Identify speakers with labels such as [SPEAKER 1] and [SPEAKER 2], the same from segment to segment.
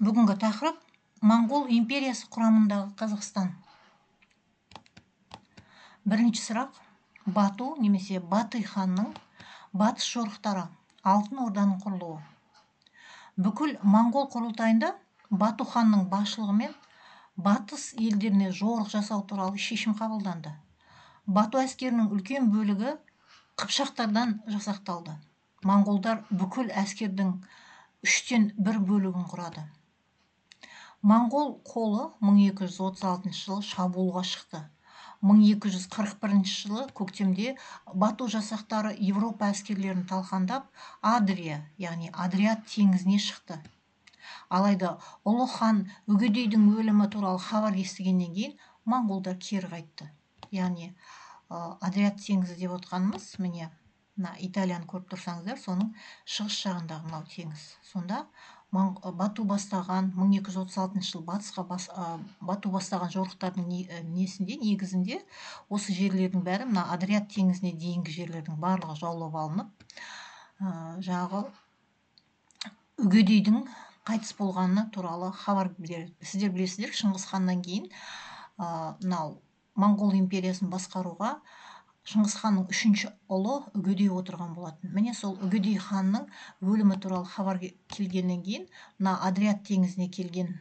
[SPEAKER 1] Бүгінгі тақырып: Моңғол империясы құрамындағы Қазақстан. Бірінші сұрақ: Бату немесе Батый ханның батыс жорықтары, Алтын Орданың құрылуы. Бүкіл моңғол құрылтайында Бату ханның басшылығымен батыс елдеріне жорық жасау туралы шешім қабылданды. Бату әскерінің үлкен бөлігі қыпшақтардан жасақталды. Моңғолдар бүкіл әскердің үштен бір бөлігін құрады. Моңғол қолы 1236 жылы шабуылға шықты. 1241 жылы көктемде Бату жасақтары Европа әскерлерін талқандап, Адрия, яғни Адриат теңізіне шықты. Алайда ұлы хан Үгедейдің өлімі туралы хабар естігеннен кейін моңғолдар кері қайтты. Яғни Адриат теңізі деп отқанымыз, міне, мына Италияны көріп тұрсаңыздар, соның шығыс жағындағы мынау теңіз. Сонда Бату бастаған 1236 жыл батысқа Бату бастаған жорықтардың несінде, негізінде осы жерлердің бәрі, мына Адриат теңізіне дейінгі жерлердің барлығы жаулап алынып, жаңағы Үгедейдің қайтыс болғаны туралы хабар береді. Сіздер білесіздер, Шыңғыс ханнан кейін мынау Моңғол империясын басқаруға Шыңғыс ханның үшінші ұлы Үгедей отырған болатын. Міне, сол Үгедей ханның өлімі туралы хабар келгеннен кейін мына Адриат теңізіне келген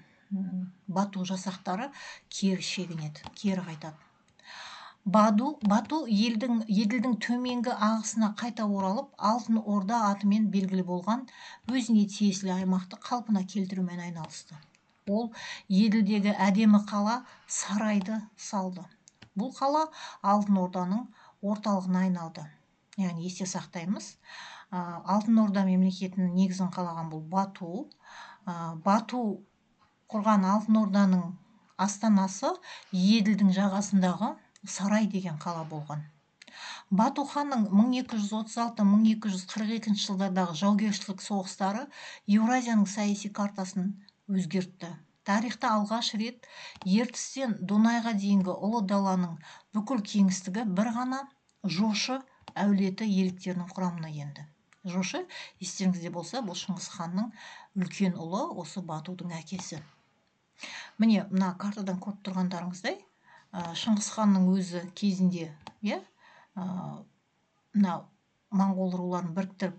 [SPEAKER 1] Бату жасақтары кері шегінеді, кері қайтады. Бату Еділдің төменгі ағысына қайта оралып, Алтын Орда атымен белгілі болған өзіне тиесілі аймақты қалпына келтірумен айналысты. Ол Еділдегі әдемі қала Сарайды салды. Бұл қала Алтын Орданың орталығына айналды. Яғни есте сақтаймыз: Алтын Орда мемлекетінің негізін қалаған бұл Бату. Бату құрған Алтын Орданың астанасы Еділдің жағасындағы Сарай деген қала болған. Бату ханның 1236-1242 жылдардағы жаугершілік соғыстары Еуразияның саяси картасын өзгертті. Тарихта алғаш рет Ертістен Дунайға дейінгі Ұлы даланың бүкіл кеңістігі бір ғана Жошы әулеті иеліктерінің құрамына енді. Жошы, естеріңізде болса, бұл Шыңғыс ханның үлкен ұлы, осы Батудың әкесі. Міне, мына картадан көріп тұрғандарыңыздай, Шыңғыс ханның өзі кезінде, иә, мына моңғол руларын біріктіріп,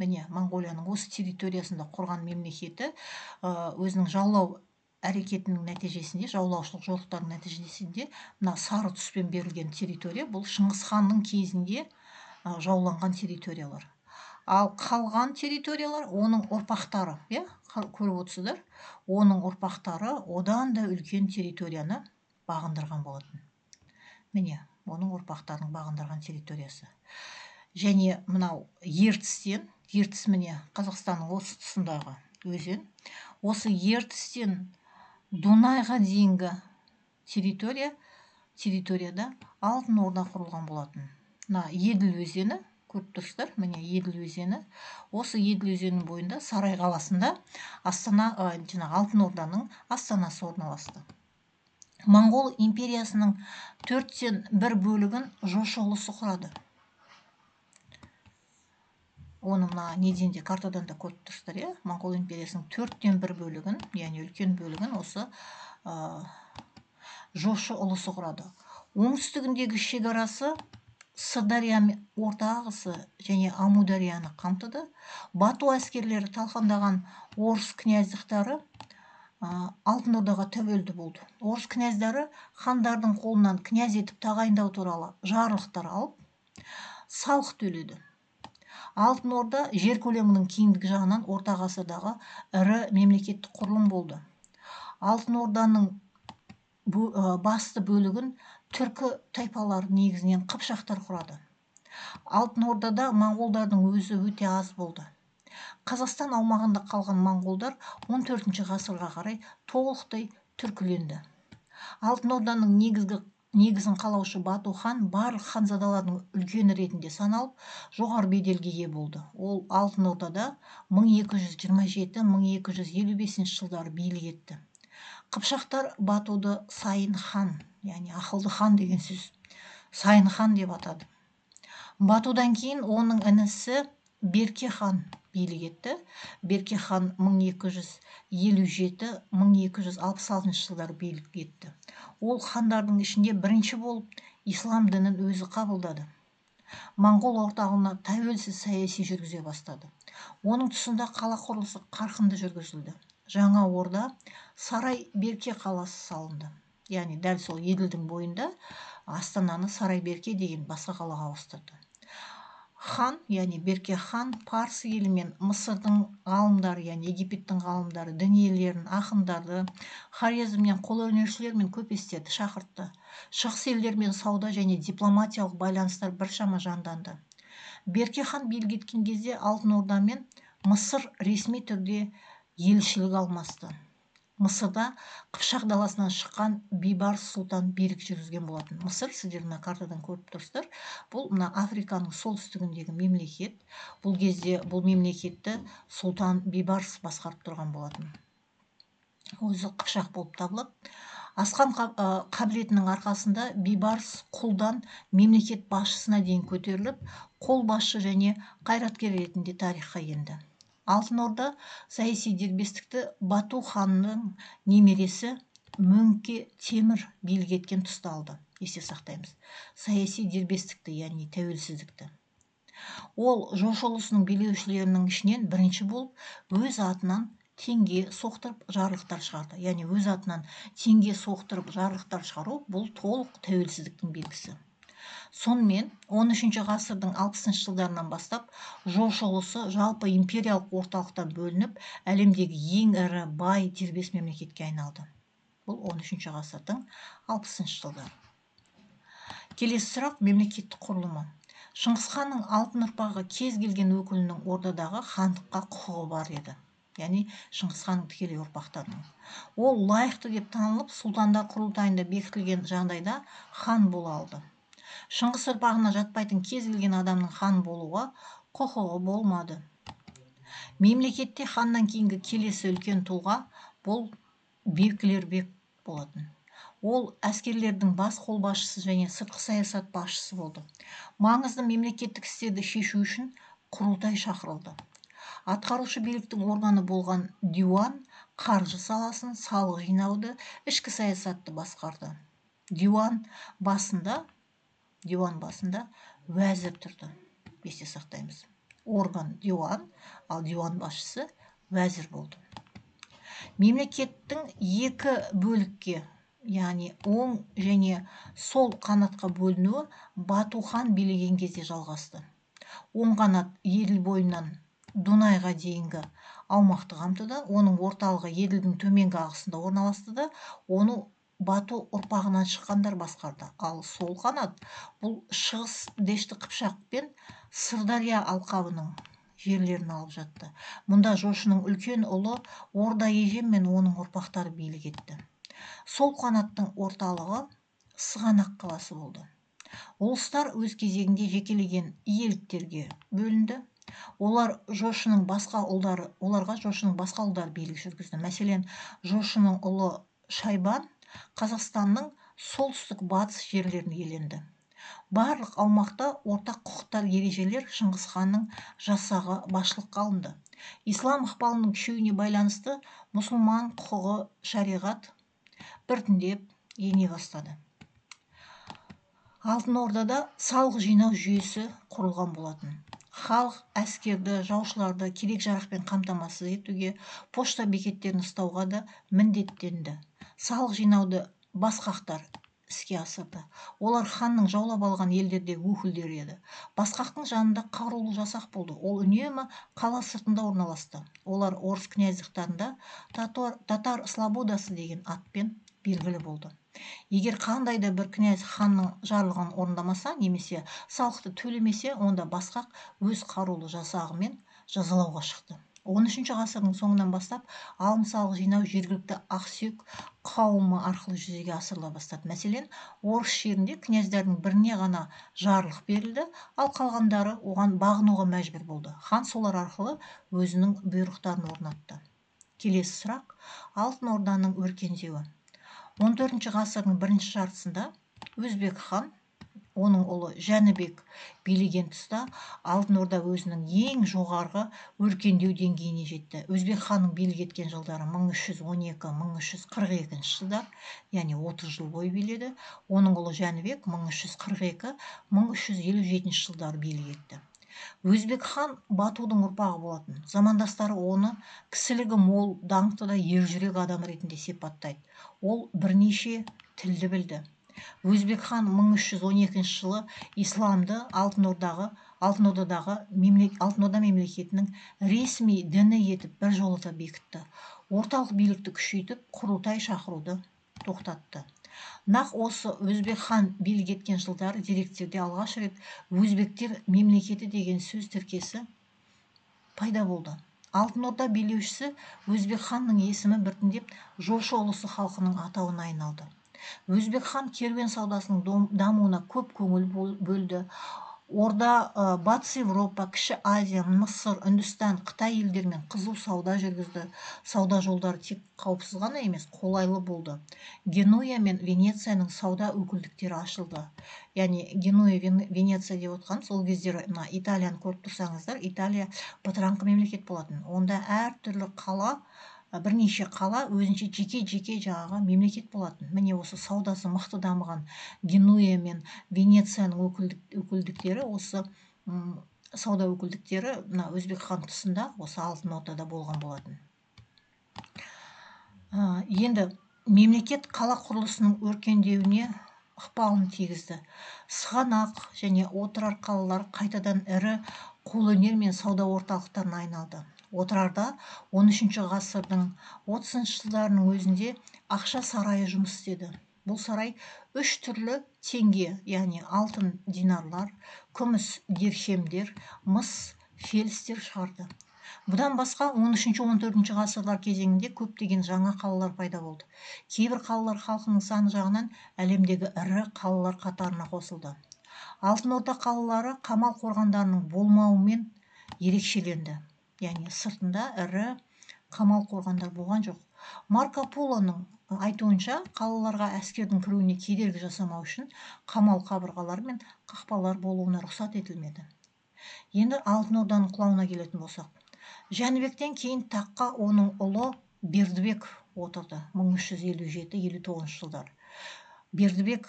[SPEAKER 1] міне, Моңғолияның осы территориясында құрған мемлекеті өзінің жаулау әрекетінің нәтижесінде, жаулаушылық жорықтардың нәтижесінде мына сары түспен берілген территория, бұл Шыңғыс ханның кезінде жауланған территориялар. Ал қалған территориялар оның ұрпақтары, иә, көріп отырсыздар, оның ұрпақтары одан да үлкен территорияны бағындырған болатын. Міне, оның ұрпақтарының бағындырған территориясы. Және мынау Ертістен, Ертіс, міне, Қазақстанның осы тұсындағы өзен, осы Ертістен Дунайға дейінгі территорияда Алтын Орда құрылған болатын. Мына Еділ өзені, көріп тұрсыздар, міне, Еділ өзені. Осы Еділ өзенінің бойында, Сарай қаласында астана, жаңағы Алтын Орданың астанасы орналасты. Моңғол империясының төрттен бір бөлігін Жошы ұлысы құрады. Оны мына неден де, картадан да көріп тұрсыздар, иә. Моңғол империясының төрттен бір бөлігін, яғни үлкен бөлігін осы Жошы ұлысы құрады. Оңтүстігіндегі шекарасы Сырдария орта ағысы және Амударияны қамтыды. Бату әскерлері талқандаған орыс князьдықтары Алтын Ордаға тәуелді болды. Орыс князьдары хандардың қолынан князь етіп тағайындау туралы жарлықтар алып, салық төледі. Алтын Орда жер көлемінің кеңдігі жағынан орта ғасырдағы ірі мемлекеттік құрылым болды. Алтын Орданың басты бөлігін түркі тайпалары, негізінен қыпшақтар құрады. Алтын Ордада моңғолдардың өзі өте аз болды. Қазақстан аумағында қалған моңғолдар 14 ғасырға қарай толықтай түркіленді. Алтын Орданың негізін қалаушы Бату хан барлық ханзадалардың үлкені ретінде саналып, жоғары беделге ие болды. Ол Алтын Ордада 1227-1255 жылдары билік етті. Қыпшақтар Батуды Сайын хан, яғни ақылды хан деген сөз, Сайын хан деп атады. Батудан кейін оның інісі Берке хан билік етті. Берке хан 1257-1266 жылдары билік етті. Ол хандардың ішінде бірінші болып ислам дінін өзі қабылдады. Моңғол орталығына тәуелсіз саяси жүргізе бастады. Оның тұсында қала құрылысы қарқынды жүргізілді. Жаңа орда Сарай Берке қаласы салынды. Яғни дәл сол Еділдің бойында астананы Сарай Берке деген басқа қалаға ауыстырды. Хан, яғни Берке хан, парсы елі мен Мысырдың ғалымдары, яғни Египеттің ғалымдары, дін иелерін, ақындарды, Хорезмнен қолөнершілер мен көпестерді шақыртты. Шығыс елдерімен сауда және дипломатиялық байланыстар біршама жанданды. Берке хан билік еткен кезде Алтын Орда мен Мысыр ресми түрде елшілік алмасты. Мысырда Қыпшақ даласынан шыққан Бейбарыс сұлтан билік жүргізген болатын. Мысыр, сіздер мына картадан көріп тұрсыздар, бұл мына Африканың солтүстігіндегі мемлекет. Бұл кезде бұл мемлекетті сұлтан Бейбарыс басқарып тұрған болатын. Өзі Қыпшақ болып табылады. Асқан қабілетінің арқасында Бейбарыс құлдан мемлекет басшысына дейін көтеріліп, қолбасшы және қайраткер ретінде тарихқа енді. Алтын Орда саяси дербестікті Бату ханның немересі Мөңке Темір билік еткен тұста алды. Есте сақтаймыз. Саяси дербестікті, яғни тәуелсіздікті. Ол Жошы ұлысының билеушілерінің ішінен бірінші болып өз атынан теңге соқтырып жарлықтар шығарды. Яғни өз атынан теңге соқтырып жарлықтар шығару бұл толық тәуелсіздіктің белгісі. Сонымен 13 ғасырдың 60 жылдарынан бастап Жошы ұлысы жалпы империялық орталықтан бөлініп, әлемдегі ең ірі бай дербес мемлекетке айналды. Бұл 13 ғасырдың 60 жылдары. Келесі сұрақ мемлекеттік құрылымы. Шыңғыс ханның алтын ұрпағы кез келген өкілінің ордадағы хандыққа құқығы бар еді. Яғни Шыңғыс ханның тікелей ұрпақтарының. Ол лайықты деп танылып, сұлтандар құрылтайында бекітілген жағдайда хан бола алды. Шыңғыс ұрпағына жатпайтын кез келген адамның хан болуға құқығы болмады. Мемлекетте ханнан кейінгі келесі үлкен тұлға бұл бекілербек болатын. Ол әскерлердің бас қолбасшысы және сыртқы саясат басшысы болды. Маңызды мемлекеттік істерді шешу үшін құрылтай шақырылды. Атқарушы биліктің органы болған диуан қаржы саласын, салық жинауды, ішкі саясатты басқарды. Диуан басында уәзір тұрды. Есте сақтаймыз. Орган диуан, ал диуан басшысы уәзір болды. Мемлекеттің екі бөлікке, яғни оң және сол қанатқа бөлінуі Бату хан билеген кезде жалғасты. Оң қанат Еділ бойынан Дунайға дейінгі аумақты қамтыды, оның орталығы Еділдің төменгі ағысында орналасты да, оны Бату ұрпағынан шыққандар басқарды. Ал сол қанат бұл шығыс Дешті Қыпшақ пен Сырдария алқабының жерлерін алып жатты. Мұнда Жошының үлкен ұлы Орда Ежен мен оның ұрпақтары билік етті. Сол қанаттың орталығы Сығанақ қаласы болды. Ұлыстар өз кезегінде жекелеген иеліктерге бөлінді. Олар Жошының басқа ұлдары, оларға Жошының басқа ұлдары билік жүргізді. Мәселен, Жошының ұлы Шайбан Қазақстанның солтүстік батыс жерлерін иеленді. Барлық аумақта ортақ құқықтар, ережелер Шыңғыс ханның жасағы басшылыққа алынды. Ислам ықпалының күшеюіне байланысты мұсылман құқығы, шариғат біртіндеп ене бастады. Алтын Ордада салық жинау жүйесі құрылған болатын. Халық әскерді, жаушыларды керек-жарақпен қамтамасыз етуге, пошта бекеттерін ұстауға да міндеттенді. Салық жинауды басқақтар іске асырды. Олар ханның жаулап алған елдердегі өкілдері еді. Басқақтың жанында қарулы жасақ болды. Ол үнемі қала сыртында орналасты. Олар орыс князьдықтарында татар слободасы деген атпен белгілі болды. Егер қандай да бір князь ханның жарлығын орындамаса немесе салықты төлемесе, онда басқақ өз қарулы жасағымен жазалауға шықты. 13 ғасырдың соңынан бастап алым салық жинау жергілікті ақсүйек қауымы арқылы жүзеге асырыла бастады. Мәселен, орыс жерінде князьдердің біріне ғана жарлық берілді, ал қалғандары оған бағынуға мәжбүр болды. Хан солар арқылы өзінің бұйрықтарын орнатты. Келесі сұрақ Алтын Орданың өркендеуі. 14 ғасырдың бірінші жартысында Өзбек хан Оның ұлы Жәнібек билеген тұста Алтын Орда өзінің ең жоғарғы өркендеу деңгейіне жетті. Өзбек ханның билік еткен жылдары 1312-1342 жылдар, яғни 30 жыл бойы биледі. Оның ұлы Жәнібек 1342-1357 жылдары билік етті. Өзбек хан Батудың ұрпағы болатын. Замандастары оны кісілігі мол, даңқты да ержүрек адам ретінде сипаттайды. Ол бірнеше тілді білді. Өзбек хан 1312 жылы исламды Алтын Орда мемлекетінің ресми діні етіп біржолата бекітті. Орталық билікті күшейтіп, құрылтай шақыруды тоқтатты. Нақ осы Өзбек хан билік еткен жылдары деректерде алғаш рет өзбектер мемлекеті деген сөз тіркесі пайда болды. Алтын Орда билеушісі Өзбек ханның есімі біртіндеп Жошы ұлысы халқының атауына айналды. Өзбек хан керуен саудасының дамуына көп көңіл бөлді. Орда Батыс Европа, Кіші Азия, Мысыр, Үндістан, Қытай елдерімен қызу сауда жүргізді. Сауда жолдары тек қауіпсіз ғана емес, қолайлы болды. Генуя мен Венецияның сауда өкілдіктері ашылды. Яғни Генуя, Венеция деп отқанымыз, ол кездері мына Италияны көріп тұрсаңыздар, Италия бытыраңқы мемлекет болатын. Онда әртүрлі қала, бірнеше қала өзінше жеке-жеке жаңағы мемлекет болатын. Міне осы саудасы мықты дамыған Генуя мен Венецияның өкілдіктері, осы сауда өкілдіктері мына Өзбек хан тұсында осы Алтын Ордада болған болатын. Енді мемлекет қала құрылысының өркендеуіне ықпалын тигізді. Сығанақ және Отырар қалалары қайтадан ірі қолөнер мен сауда орталықтарына айналды. Отырарда 13 ғасырдың 30 жылдарының өзінде ақша сарайы жұмыс істеді. Бұл сарай үш түрлі теңге, яғни алтын динарлар, күміс дирхемдер, мыс фелстер шығарды. Бұдан басқа 13-14 ғасырлар кезеңінде көптеген жаңа қалалар пайда болды. Кейбір қалалар халқының саны жағынан әлемдегі ірі қалалар қатарына қосылды. Алтын Орда қалалары қамал қорғандарының болмауымен ерекшеленді. Яғни сыртында ірі қамал қорғандар болған жоқ. Марко Полоның айтуынша, қалаларға әскердің кіруіне кедергі жасамау үшін қамал қабырғалар мен қақпалар болуына рұқсат етілмеді. Енді Алтын Орданың құлауына келетін болсақ, Жәнібектен кейін таққа оның ұлы Бердібек отырды 1357-59 жылдары. Бердібек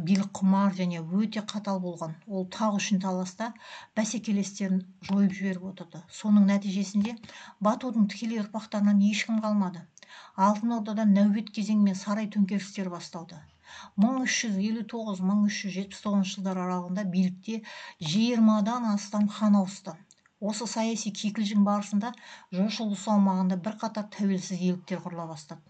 [SPEAKER 1] билік құмар және өте қатал болған. Ол тақ үшін таласта бәсекелестерін жойып жіберіп отырды. Соның нәтижесінде Батудың тікелей ұрпақтарынан ешкім қалмады. Алтын Ордада нәубет кезең мен сарай төңкерістері басталды. 1359-1379 жылдар аралығында билікте 20-дан астам хан ауысты. Осы саяси кикілжің барысында Жошы ұлысы аумағында бірқатар тәуелсіз иеліктер құрыла бастады.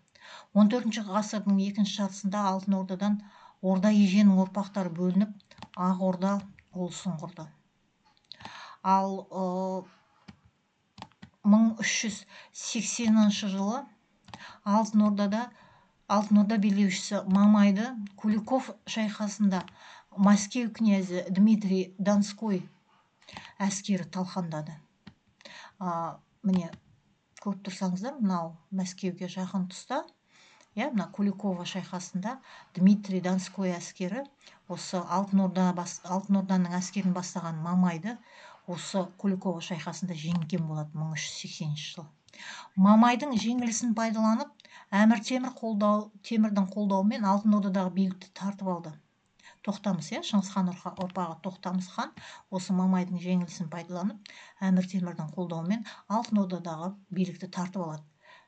[SPEAKER 1] 14 ғасырдың екінші жартысында Алтын Ордадан Орда еженің ұрпақтары бөлініп, Ақ Орда ұлысын құрды. Ал 1380 жылы Алтын Орда билеушісі Мамайды Куликов шайқасында Мәскеу князі Дмитрий Донской әскері талқандады. Міне көріп тұрсаңыздар, мынау Мәскеуге жақын тұста, мына Куликова шайқасында Дмитрий Донской әскері осы Алтын Орданың әскерін бастаған Мамайды осы Куликова шайқасында жеңген болады 1380 жылы. Мамайдың жеңілісін пайдаланып, Әмір Темір Темірдің қолдауымен Алтын Ордадағы билікті тартып алды. Тоқтамыс, Шыңғыс хан ұрпағы Тоқтамыс хан осы Мамайдың жеңілісін пайдаланып, Әмір Темірдің қолдауымен Алтын Ордадағы билікті тартып алады.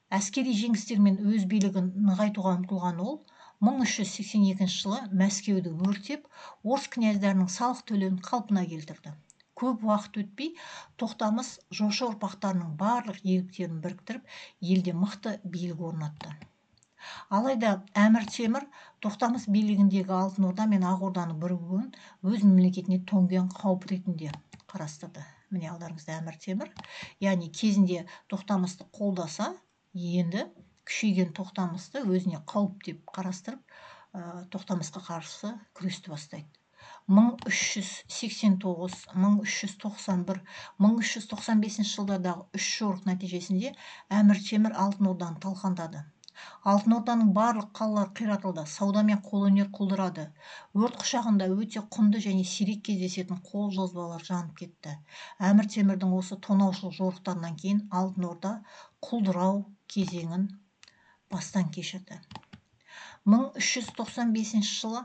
[SPEAKER 1] Әскери жеңістермен өз билігін нығайтуға ұмтылған ол 1382 жылы Мәскеуді өртеп, орыс князьдарының салық төлеуін қалпына келтірді. Көп уақыт өтпей Тоқтамыс Жошы ұрпақтарының барлық иеліктерін біріктіріп, елде мықты билік орнатты. Алайда Әмір Темір Тоқтамыс билігіндегі Алтын Орда мен Ақ Орданың бірігуін өз мемлекетіне төнген қауіп ретінде қарастырды. Міне алдарыңызда Әмір Темір, яғни кезінде Тоқтамысты қолдаса, енді күшейген Тоқтамысты өзіне қауіп деп қарастырып, Тоқтамысқа қарсы күресті бастайды. 1389, 1391, 1395 жылдардағы үш жорық нәтижесінде Әмір Темір Алтын Орданы талқандады. Алтын Орданың барлық қалалары қиратылды, сауда мен қолөнер құлдырады. Өрт құшағында өте құнды және сирек кездесетін қол жазбалар жанып кетті. Әмір Темірдің осы тонаушылық жорықтарынан кейін Алтын Орда құлдырау кезеңін бастан кешірді. 1395 жылы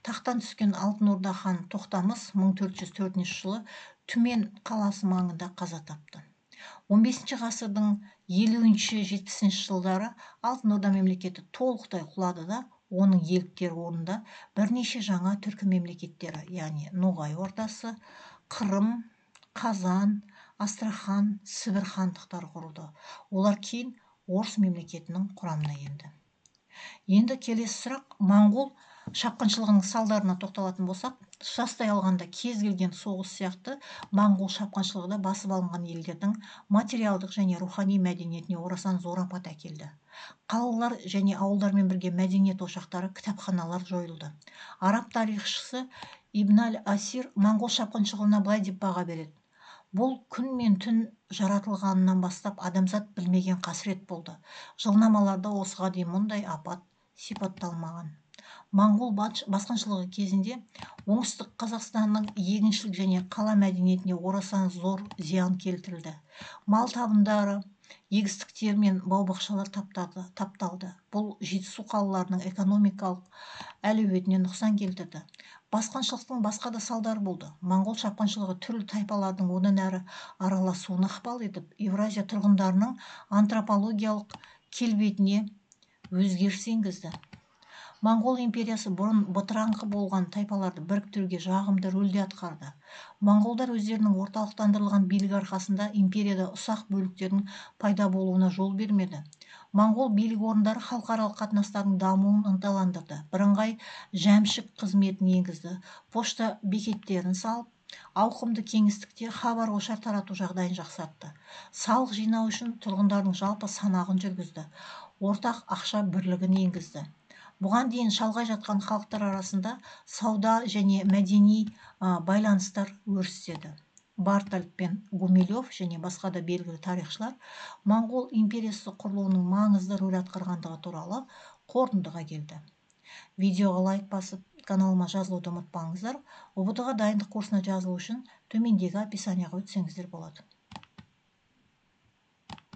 [SPEAKER 1] тақтан түскен Алтын Орда ханы Тоқтамыс 1404 жылы Түмен қаласы маңында қаза тапты. 15 ғасырдың 50-70 жылдары Алтын Орда мемлекеті толықтай құлады да, оның иеліктері орнында бірнеше жаңа түркі мемлекеттері, яғни Ноғай Ордасы, Қырым, Қазан, Астрахан, Сібір хандықтары құрылды. Олар кейін орыс мемлекетінің құрамына енді. Енді келесі сұрақ, моңғол шапқыншылығының салдарына тоқталатын болсақ, тұтастай алғанда кез келген соғыс сияқты моңғол шапқыншылығы да басып алынған елдердің материалдық және рухани мәдениетіне орасан зор апат әкелді. Қалалар және ауылдармен бірге мәдениет ошақтары, кітапханалар жойылды. Араб тарихшысы Ибн аль-Асир моңғол шапқыншылығына былай деп баға береді: бұл күн мен түн жаратылғанынан бастап адамзат білмеген қасірет болды. Жылнамаларда осыға дейін мұндай апат сипатталмаған. Моңғол басқыншылығы кезінде Оңтүстік Қазақстанның егіншілік және қала мәдениетіне орасан зор зиян келтірілді. Мал табындары, егістіктер мен бау-бақшалар тапталды. Бұл Жетісу қалаларының экономикалық әлеуетіне нұқсан келтірді. Басқыншылықтың басқа да салдары болды. Моңғол шапқыншылығы түрлі тайпалардың одан әрі араласуына ықпал етіп, Еуразия тұрғындарының антропологиялық келбетіне өзгеріс енгізді. Моңғол империясы бұрын бытыраңқы болған тайпаларды біріктіруге жағымды рөлде атқарды. Моңғолдар өздерінің орталықтандырылған билігі арқасында империяда ұсақ бөліктердің пайда болуына жол бермеді. Моңғол билік орындары халықаралық қатынастардың дамуын ынталандырды. Бірыңғай жәмшік қызметін енгізді. Пошта бекеттерін салып, ауқымды кеңістікте хабар-ошар тарату жағдайын жақсартты. Салық жинау үшін тұрғындардың жалпы санағын жүргізді. Ортақ ақша бірлігін енгізді. Бұған дейін шалғай жатқан халықтар арасында сауда және мәдени байланыстар өрістеді. Бартольд пен Гумилев және басқа да белгілі тарихшылар Моңғол империясы құрылуының маңызды рөл атқарғандығы туралы қорытындыға келді. Видеоға лайк басып, каналыма жазылуды ұмытпаңыздар. ҰБТ-ға дайындық курсына жазылу үшін төмендегі описанияға өтсеңіздер болады.